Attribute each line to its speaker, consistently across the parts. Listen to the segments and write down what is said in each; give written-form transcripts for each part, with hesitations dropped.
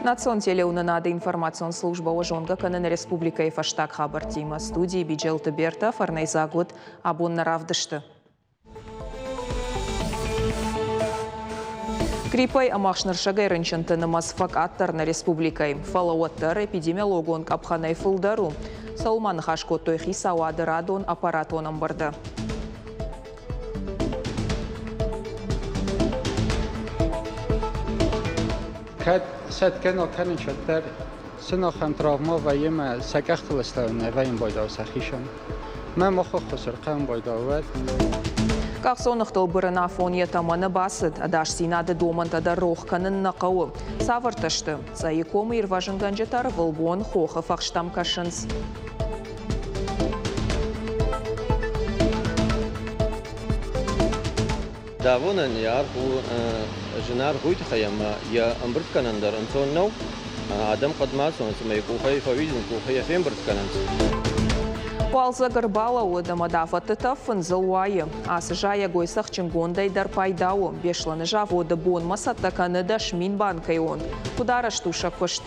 Speaker 1: Национ телеуынынады информацион службӕ уӕ зонгӕ кӕны нӕ республикӕйы фӕстаг хабӕрттимӕ. Студийы Биджелты Бертӕ фӕрнӕйдзаг уыд абон нӕ равдысты. Гриппӕй ӕмӕ ӕхснырсӕгӕй рынчынты нымӕц фӕкъаддӕр нӕ республикӕйы, фӕлӕ уӕддӕр эпидемиологон къӕпхӕнӕй фылдӕр у. Цӕуыл ма ныхас кодтой хицауады радон аппаратон ӕмбырды.
Speaker 2: Кӕд сӕтгӕ нал кӕнынц, уӕддӕр сын ахӕм травма вӕййы ӕмӕ сӕ къӕхтыл слӕууын нӕ вӕййын байдауы сӕхицӕн. Мӕ махы хуысырхъӕн байдауы уӕд.
Speaker 1: Къахдзоныгътыл бырын афон йӕ тӕмӕны бацыд. Ӕдасдзинады домӕнтӕ дӕр рох кӕнын нӕ хъӕуы. Цавӕртӕ сты? Цъӕйы комы ирвӕзынгӕнджытӕ ӕрвылбон хохы фӕхстӕм кӕсынц.
Speaker 3: Давонӕн йӕ аргъ у зынаргъ уый тыххӕй, ӕмӕ йӕ ӕмбырд кӕнын дӕр ӕнцон нӕу. Адӕм хъӕдмӕ ацӕуынц ӕмӕ йӕ къухӕй фӕуидзынц, къухӕй йӕ фембырд кӕнынц.
Speaker 1: Уалдзӕг ӕрбалӕууыд ӕмӕ дафӕтты тӕф фындзыл уайы. Ацы зайӕгой цӕхджынгондӕй дӕр пайда у. Беслӕны заводы бонмӕ цӕттӕ кӕны 10 000 банкӕйы онг. Куыд арӕзт у сӕ куыст?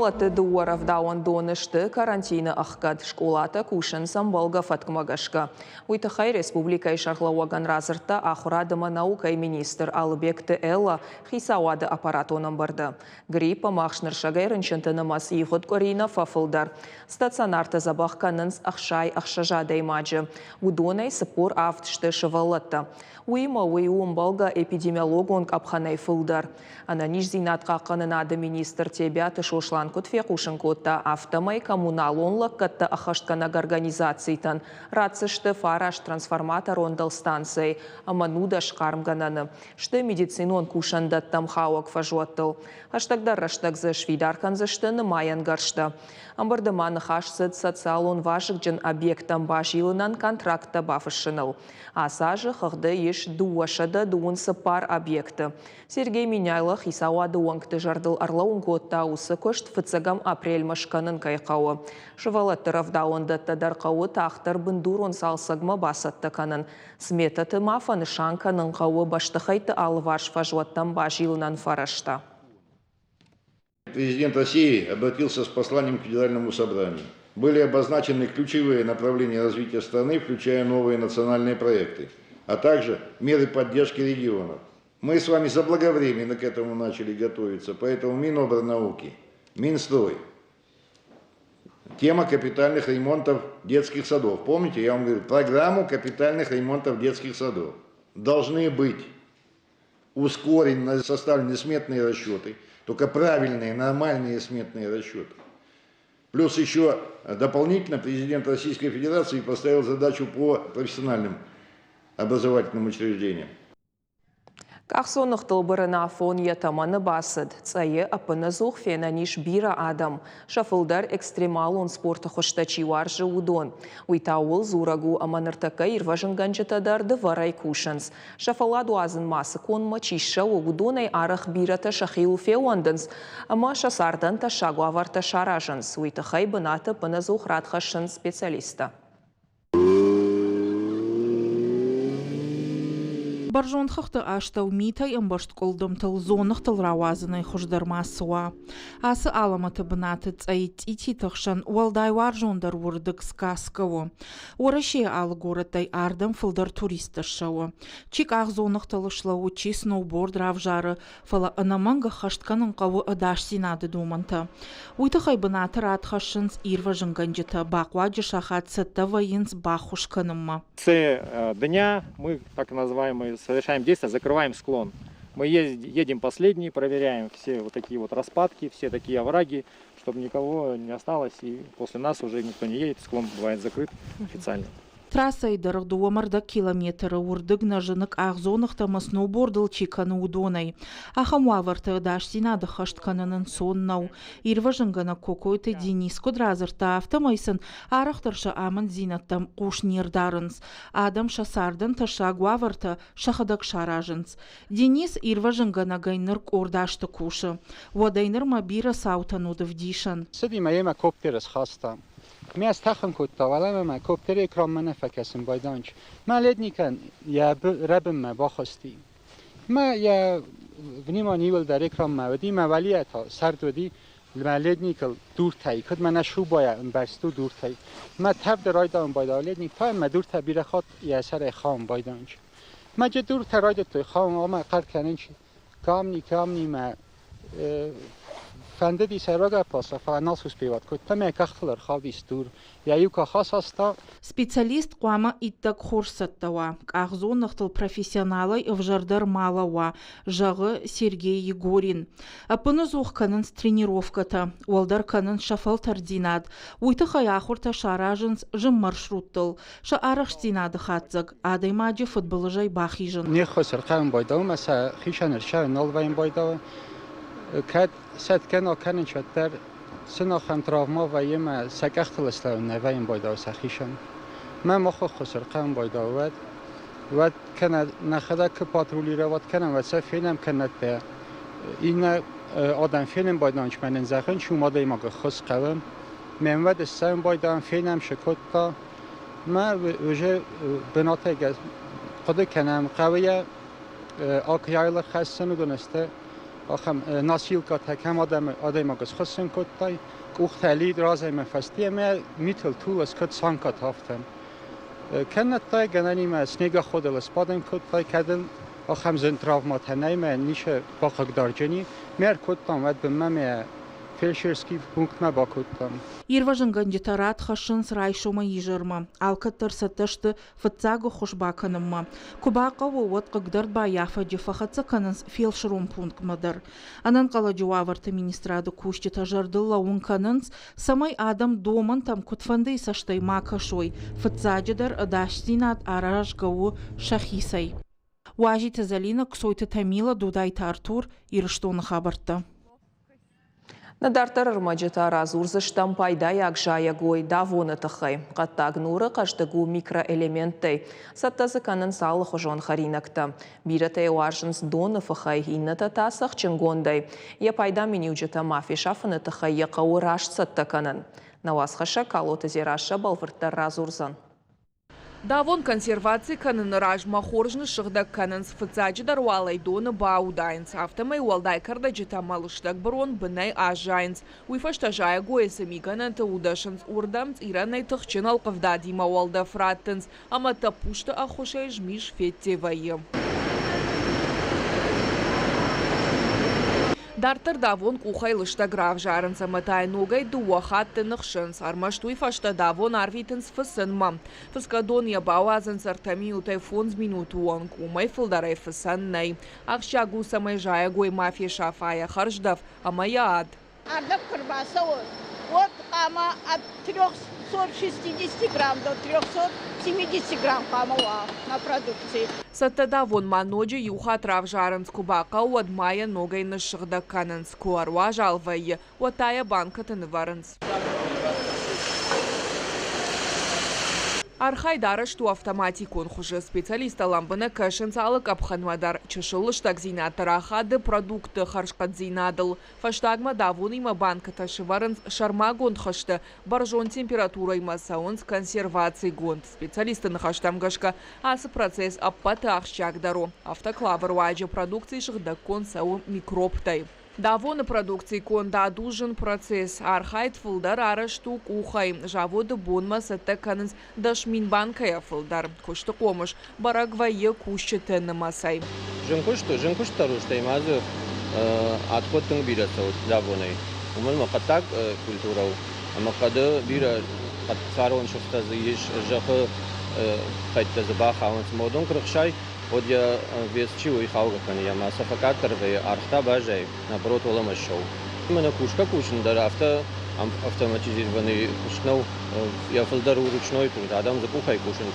Speaker 1: Скъолаты дыууӕ рӕвдауӕндоны сты карантины ӕхгӕд. Скъолатӕ кусынц ӕмбӕлгӕ фӕткмӕ гӕсгӕ. Уый тыххӕй республикӕйы сӕргълӕууӕгӕн радзырдта ахуырад ӕмӕ наукӕйы министр Алыбегты Элла хицауады аппаратон ӕмбырды. Грипп ӕмӕ ӕхснырсӕгӕй рынчынты нымӕц ивгъуыд къуыри нӕ фӕфылдӕр. Стационарты дзӕбӕх кӕнынц 66 адӕймаджы. Уыдонӕй 47 сты сывӕллӕттӕ. Уыимӕ уый у ӕмбӕлгӕ эпидемиологон къӕпхӕнӕй фылдӕр. Ӕнӕниздзинад хъахъхъӕнынады министр Тебиаты Сослан куыд фехъусын кодта, афтӕмӕй коммуналон лӕггӕдтӕ ӕххӕстгӕнӕг организацитӕн ратдзысты фараст трансформаторон дӕлстанцӕйы ӕмӕ 19 хъармгӕнӕны, сты медицинон кусӕндӕттӕм хауӕг фӕзуӕттыл. Хӕстӕгдӕр рӕстӕг дзы сфидар кӕндзысты нымайӕн гӕрзтӕ. Ӕмбырды ма ныхас цыд социалон вазыгджын объекттӕм базилынӕн контракттӕ бафыссыныл. Ацы азы хыгъды ис 234 объекты. Сергей Меняйло хицауады уӕнгты зӕрдыл ӕрлӕууын кодта, уыцы куыст фыццӕгӕм апрельмӕ скӕнын кӕй хъӕуы. Сывӕллӕтты рӕвдауӕндӕттӕ дӕр хъӕуы тагъддӕр бындурон цалцӕгмӕ бацӕттӕ кӕнын. Сметӕты ма фӕнысан кӕнын хъӕуы бӕстыхӕйтты алыварс фӕзуӕттӕм базилынӕн фӕрӕзтӕ.
Speaker 4: Президент России обратился с посланием к Федеральному собранию. Были обозначены ключевые направления развития страны, включая новые национальные проекты, а также меры поддержки регионов. Мы с вами заблаговременно к этому начали готовиться, поэтому Минобрнауки, Минстрой, тема капитальных ремонтов детских садов. Помните, я вам говорю, программу капитальных ремонтов детских садов. Должны быть ускоренно составлены сметные расчеты, только правильные, нормальные сметные расчеты. Плюс еще дополнительно президент Российской Федерации поставил задачу по профессиональным образовательным учреждениям.
Speaker 1: Къахдзоныгътыл бырын афон йӕ тӕмӕны бацыд. Цъӕйы ӕппынӕдзух фенӕн ис бирӕ адӕм. Сӕ фылдӕр экстремалон спорты хуызтӕ чи уарзы, уыдон. Уый та ууыл дзурӕг у, ӕмӕ ныртӕккӕ ирвӕзынгӕнджытӕ дӕр дывӕрӕй кусынц. Сӕ фӕллад уадзынмӕ цы конмӕ чи ссӕуы, уыдонӕй арӕх бирӕтӕ сӕхиуыл феууӕндынц ӕмӕ сӕ цардӕн тӕссаг уавӕртӕ саразынц. Уый тыххӕй бынаты ӕппынӕдзух рад хӕссынц специалисттӕ.
Speaker 5: Бӕрзонд хӕхты астӕу митӕй ӕмбӕрзт къуылдымтыл дзоныгътыл рауадзынӕй хуыздӕр ма цы уа. Ацы алӕмӕты бынаты цъӕй цъититы хсӕн уӕлдай уарзондӕр уырдыг Сказка у. Уӕрӕсейы алы горӕттӕй ардӕм фылдӕр туристтӕ ссӕуы. Чи къахдзоныгътыл слӕууы, чи сноуборд равзары, фӕлӕ ӕнӕмӕнг ӕххӕст кӕнын хъӕуы ӕдасдзинады домӕнтӕ. Уый тыххӕй бынаты рад хӕссынц ирвӕзынгӕнджытӕ, бахъуаджы сахат цӕттӕ вӕййынц баххуыс кӕнынмӕ.
Speaker 6: В дня мы, так называемые, совершаем действия, закрываем склон. Мы едем последние, проверяем все вот такие вот распадки, все такие овраги, чтобы никого не осталось, и после нас уже никто не едет, склон бывает закрыт официально.
Speaker 5: Трассӕйы дӕргъ дыууӕмӕрдӕг километры уырдыг нӕ зыны къахдзоныгътӕ ӕмӕ сноубордыл чи кӕны, уыдонӕй. Ахӕм уавӕрты ӕдасдзинады хӕст кӕнын ӕнцон нӕу. Ирвӕзынгӕнӕг Кокойты Денис куыд радзырдта, афтӕмӕй сын арӕхдӕр сӕ амынддзинӕдтӕм хъус не рдарынц. Адӕм сӕ цардӕн тӕссаг уавӕртӕ сӕхӕдӕг саразынц. Денис ирвӕзынгӕнӕгӕй ныр къорд азты кусы. Уӕдӕй нырмӕ бирӕ цаутӕн уыд ӕвдисӕн.
Speaker 2: Цыди мӕ йемӕ коптеры схаста. Мӕ стӕхын кодта, уӕлӕмӕ мӕ коптеры экранмӕ нӕ фӕкӕсын байданч. Мӕ ледникӕн йӕ рӕбынмӕ бахызти. Мӕ йӕ внимание иуылдӕр экранмӕ уыди, мӕ уӕлийӕ та сӕрд уыди, мӕ ледникыл дуртӕй, куыд мӕнӕ шубайӕ ӕмбӕрзт у дуртӕй. Мӕ тӕвды райдайын байдайы ледник та, мӕ дуртӕ бирӕ хатт йӕ сӕрӕй хауын байданч. Мӕ дуртӕ райдыдтой хауын, ӕмӕ хъӕр кӕнын камни, камни мӕ фӕндыди сӕйраг ӕппаса, фӕлӕ нал суспеват кодта, мӕ къӕхтыл ӕрхаудис дур. Йӕ иу къах асаста.
Speaker 5: Специалист хъуамӕ иттӕг хорз цӕттӕ уа, къахдзоныгътыл профессионалӕй ӕвзӕрдӕр ма лӕууа, зӕгъы Сергей Егорин. Ӕппынӕдзух кӕнынц тренировкӕтӕ, уӕлдӕр кӕнынц сӕ фӕлтӕрддзинад. Уый тыххӕй ахуыртӕ саразынц зын маршруттыл. Сӕ арӕхстдзинады хатдзӕг адӕймаджы фыдбылызӕй бахизын.
Speaker 2: Не ххуыс ӕрхъӕуын байдауы сӕ хицӕн ӕрсӕры нал вӕййын байдауы. Кӕд сӕтгӕ нал кӕнынц, уӕддӕр сын ахӕм травма вӕййы ӕмӕ сӕ къӕхтыл слӕууын нӕ вӕййын байдауы сӕхицӕн. Мӕ мах ӕххуыс ӕрхъӕуын байдауы уӕд, уӕд кӕнӕ нӕхӕдӕг куы патрулировать кӕнӕм, уӕд сӕ фенӕм кӕнӕ иннӕ адӕм фенын байдайынц мӕнӕн зӕгъын, чи уым адӕймаг ӕххуыс хъӕуы. Ме мвӕд ссӕуын байдайӕм, фенӕм цы кодта. Мӕ уже бынатӕй хъуыды кӕнӕм, хъӕуы йӕ акъяйыл ӕрхӕссын, уыдон сты ахӕм носилкӕтӕ, кӕм адӕймаг схуыссын кодтай, къухтӕ лид разӕй мӕ фӕсте ӕмӕ митыл тулыс, куыд санкӕтӕ, афтӕ. Кӕннӕд та гӕнӕнимӕ снегоходыл сбадын кодтай, кӕд ын ахӕм зын травматӕ нӕй мӕ ницы бахъыгдарджыни. Ме ркодтам уӕд бынмӕ мӕ фельдшерский пунктмӕ бакодтам.
Speaker 5: Ирвӕзынгӕнджытӕ рад хӕссынц райсомӕй изӕрмӕ. Алкӕддӕр цӕттӕ сты фыццаг ӕххуыс бакӕнынмӕ. Куы бахъӕуы, уӕд хъыгдард баййафӕджы фӕхӕццӕ кӕнынц фелсырон пунктмӕ дӕр. Ӕнӕнхъӕлӕджы уавӕрты министрады кусджытӕ зӕрдыл лӕууын кӕнынц, цӕмӕй адӕм домӕнтӕм куыдфӕндыйы цӕстӕй ма кӕсой, фыццаджыдӕр ӕдасдзинад аразгӕ у сӕхицӕй. Уазиты Зӕлинӕ, Ксойты Тамила, Дудайты Артур, Ирыстоны хабӕрттӕ.
Speaker 1: Нӕ дарддӕр ӕрмӕджытӕ радзурдзыстӕм пайдайаг зайӕгой давоны тыххӕй. Хъӕддаг нуры хъӕздыг у микроэлементтӕй. Цӕттӕ дзы кӕнынц алыхуызон хӕринӕгтӕ. Бирӕтӕ йӕ уарзынц доны фыхӕй, иннӕтӕ та цӕхджынгондӕй. Йӕ пайда миниуджытӕ ма фесафыны тыххӕй йӕ хъӕуы раст цӕттӕ кӕнын. Нӕ уацхӕссӕг Калоты Дзерассӕ бӕлвырддӕр радзурдзӕн.
Speaker 7: Давон консерваци кӕныны размӕ хорз ныссыгъдӕг кӕнынц, фыццаджыдӕр уал ӕй доны баудайынц, афтӕмӕй уӕлдай кӕрдӕджытӕ ӕмӕ лыстӕг бырон бынӕй аззайынц. Уый фӕстӕ зайӕгойы цы мигӕнӕнты удӕсынц, уырдӕм цъирӕнӕй тыхджын ӕлхъывдадимӕ уӕлдӕф раттынц ӕмӕ тӕппузты ӕххуысӕй змис федде вӕййы. Дарддӕр давон къухӕй лыстӕг равзарынц ӕмӕ та йӕ ногӕй дыууӕ хатты ныхсынц. Ӕрмӕст уый фӕстӕ давон арвитынц фыцынмӕ. Фыцгӕ дон йӕ бауадзынц ӕртӕ минутӕй фондз минуты онг, уымӕй фылдӕрӕй фыцӕн нӕй. Ахсджиаг у, цӕмӕй зайӕгой ма фесафа йӕ хӕрздӕф ӕмӕ йӕ ад.
Speaker 8: Ардӕм куы рбацӕуы, уӕд хъуамӕ от 360 грамм до 370 грамм хъуамӕ уа на продукции.
Speaker 7: Цӕттӕ давон ма ноджы иу хатт равзарынц, куы бахъӕуы, уӕд ма йӕ ногӕй ныссыгъдӕг кӕнынц, куы ӕруазал вӕййы, уӕд та йӕ банкӕты нывӕрынц. Архайд арӕзт у автоматикон хуызы. Специалисттӕ лӕмбынӕг кӕсынц алы къӕпхӕнмӕ дӕр. Чысыл лыстӕгдзинад дӕр ахады продукты хӕрзхъӕддзинадыл. Фӕстагмӕ давонимӕ банкӕтӕ сывӕрынц сӕрмагонд хызты, бӕрзонд температурӕимӕ цӕуынц консервацигонд. Специалистты ныхӕстӕм гӕсгӕ, ацы процесс ӕппӕты ахсджиагдӕр у. Автоклавы руаджы продукци сыгъдӕггонд цӕуы микробтӕй. Давоны продукцийы кондад у зын процесс. Архайд фылдӕр арӕзт у къухӕй. Заводы бонмӕ цӕттӕ кӕнынц 10 000 банкӕйӕ фылдӕр. Куысты хъомыс бӕрӕг вӕййы кусджыты нымӕцӕй.
Speaker 3: Зын куыст у, зын куыст дӕр у, стӕй ма дзы отход тынг бирӕ цӕуы давонӕй. Уымӕн ӕмӕ хъӕддаг культурӕ у ӕмӕ хъӕды бирӕ хъӕдцарон сыфтӕ дзы ис, зӕххы хӕйттӕ дзы бахауынц. Ӕмӕ уыдон куы рыхсай, уӕд йӕ вес чи у, уый хаугӕ кӕны ӕмӕ сӕ фӕкъаддӕр вӕййы, аргъ та баззайы, наоборот, уӕлӕмӕ ссӕуы. Мӕнӕ кусгӕ-кусын дӕр афтӕ Автоматизированный куыст нӕу, йӕ фылдӕр у ручной труд, адӕм дзы къухӕй кусынц.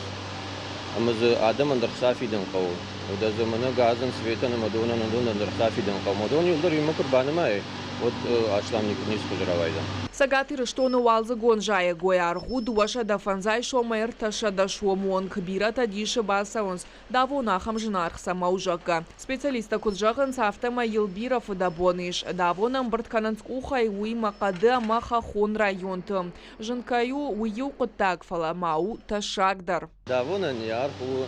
Speaker 3: Ӕмӕ дзы адӕмӕн дӕр хца фидын хъӕуы. Уӕдӕ дзы мӕнӕ газӕн, светӕн ӕмӕ донӕн уыдонӕн дӕр хца фидын хъӕуы. Уыдон иууылдӕр иумӕ куы рбанымайай, уӕд аслам никуы ницы хуызы рауайдзӕн.
Speaker 7: Цӕгат Ирыстоны уалдзыгон зайӕгой аргъ у 250 сомӕй 300 сомы онг. Бирӕтӕ дисы бацӕуынц, давон ахӕм зынаргъ цӕмӕ у, зӕгъгӕ. Специалисттӕ куыд зӕгъынц, афтӕмӕй йыл бирӕ фыдӕбон ис. Давон ӕмбырд кӕнынц къухӕй, уыимӕ хъӕды ӕмӕ хӕххон районты. Зын кӕй у, уый иу хъуыддаг, фӕлӕ ма у тӕссаг дӕр.
Speaker 3: Давонӕн йӕ аргъ у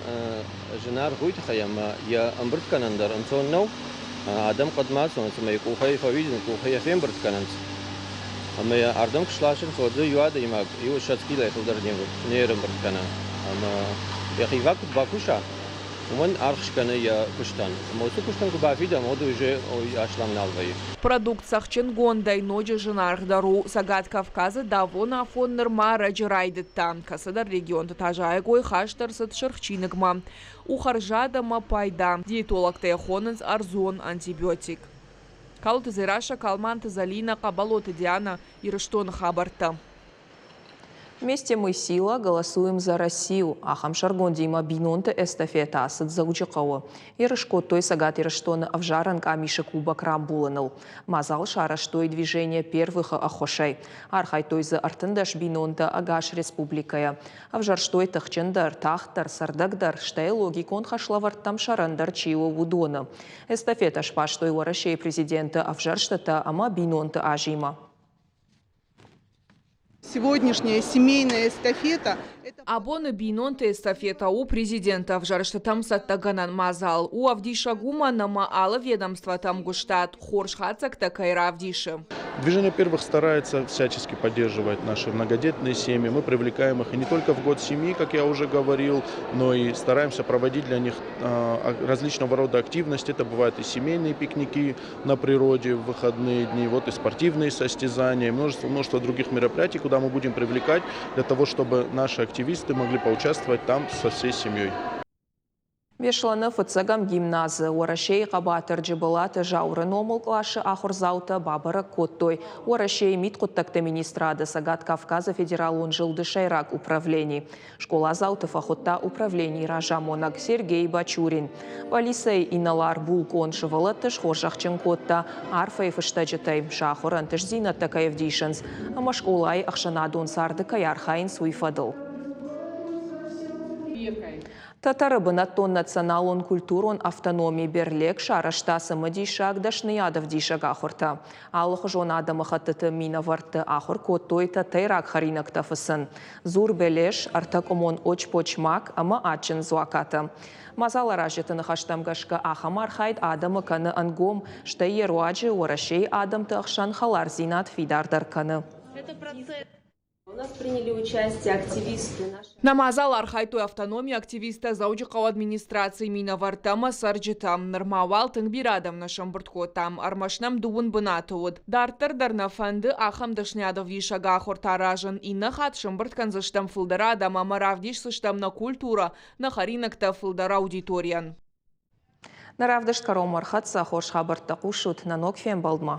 Speaker 3: зынаргъ уый тыххӕй, ӕмӕ йӕ ӕмбырд кӕнын дӕр ӕнцон нӕу. Адӕм хъӕдмӕ ацӕуынц ӕмӕ йӕ къухӕй фӕуидзынц, къухӕй йӕ фембырд кӕнынц. Ӕмӕ йӕ ардӕм куы сласынц, уӕд дзы иу адӕймаг иу 20 килойы фылдӕр не рӕмбырд кӕны. Ӕмӕ йӕхи куыд бакуса, уымӕн аргъ скӕны йӕ куыстӕн. Ӕмӕ уыцы куыстӕн куы бафидӕм, уӕд уже аслам нал вӕййы.
Speaker 7: Продукт цӕхджынгондӕй ноджы зынаргъдӕр у. Цӕгат Кавказы давон афон нырма ӕрӕджы райдыдта. Кӕцыдӕр регионты та зайӕгой хаст ӕрцыд Сырх чиныгмӕ. У хӕрзад ӕмӕ пайда. Диетологтӕ йӕ хонынц ӕрдзон антибиотик. Калоты Дзерассӕ, Калманты Зӕлинӕ, Хъӕбӕлоты Дианӕ, Ирыстоны хабӕрттӕ.
Speaker 1: Вместе мы сила, голосуем за Россию. Ахӕм сӕргондимӕ бинонты эстафетӕ ацыд Дзӕуджыхъӕуы. Ерыс кодтой Цӕгат Ирыстоны ӕвзарӕн къамисы кубок рамбулыныл. Мадзал сарӕзтой Движение первых-ы ӕххуысӕй. Архайдтой дзы 13 бинонтӕ ӕгас республикӕйӕ. Ӕвзӕрстой тыхджындӕр, тагъддӕр, цӕрдӕгдӕр, стӕй логикон хӕслӕвӕрдтӕм сӕрӕндӕр чи у, уыдоны. Эстафетӕ сбастой Уӕрӕсейы президенты ӕвзӕрстытӕ ӕмӕ бинонты азимӕ.
Speaker 9: Сегодняшняя семейная эстафета
Speaker 7: Абоны бинонты эстафета у президенты ӕвзӕрстытӕм цӕттӕгӕнӕн мадзал. У ӕвдисӕг уымӕн, ӕмӕ алы ведомствӕтӕм ӕмгуыстад хорз хатдзӕгтӕ кӕй равдисы.
Speaker 10: Движение первых старается всячески поддерживать наши многодетные семьи. Мы привлекаем их и не только в год семьи, как я уже говорил, но и стараемся проводить для них различного рода активности. Это бывают и семейные пикники на природе в выходные дни, вот и спортивные состязания, и множество, множество других мероприятий, куда мы будем привлекать для того, чтобы наши активисты могли поучаствовать там со всей семьей.
Speaker 1: Беслӕны фыццӕгӕм гимназы Уӕрӕсейы хъӕбатыр Джыбылаты Зауыры номыл къласы ахуырдзаутӕ бабӕрӕг кодтой Уӕрӕсейы мидхъуыддӕгты министрады Цӕгат Кавказы федералон зылды сӕйраг управлени. Скъоладзауты фӕхуыдта управленийы разамонӕг Сергей Бачурин. Пъӕлицӕйы инӕлар-булкъон сывӕллӕтты схорзӕхджын кодта арфӕйы фыстӕджытӕй, сӕ ахуыр ӕнтыстдзинӕдтӕ кӕй ӕвдисынц ӕмӕ скъолайы ӕхсӕнадон царды кӕй архайынц, уый фӕдыл. Тӕтӕры бынӕттон националон-культурон автономи Берлег сарӕзта цымыдисаг дӕсныйадӕвдисӕг ахуыртӕ. Алыхуызон адӕмыхӕттыты минӕвӕртты ахуыр кодтой тӕтӕйраг хӕринӕгтӕ фыцын, зурбелеш, ӕртӕкъуымон очпочмак ӕмӕ адджын дзуакатӕ. Мадзаларазджыты ныхӕстӕм гӕсгӕ ахӕм архайд адӕмы кӕны ӕнгом, стӕй йӕ руаджы Уӕрӕсейы адӕмты ӕхсӕн хӕлардзинад фидардӕр кӕны.
Speaker 7: Нӕ мадзал архайдтой автономийы активисттӕ, Дзӕуджыхъӕуы администрацийы минӕвӕрттӕ ӕмӕ цӕрджытӕ. Нырма уал тынг бирӕ адӕм нӕ сӕмбырд кодтам, ӕрмӕст нӕм дыууын бынаты уыд. Дарддӕр дӕр нӕ фӕнды ахӕм дӕсныйадӕвдисӕг ахуыртӕ аразын. Иннӕ хатт сӕмбырд кӕндзыстӕм фылдӕр адӕм ӕмӕ равдисдзыстӕм нӕ культурӕ, нӕ хӕринӕгтӕ фылдӕр аудиторийӕн.
Speaker 1: Нӕ равдыст кӕронмӕ ӕрхӕццӕ, хорз хабӕрттӕ хъусут нӕ ног фембӕлдмӕ.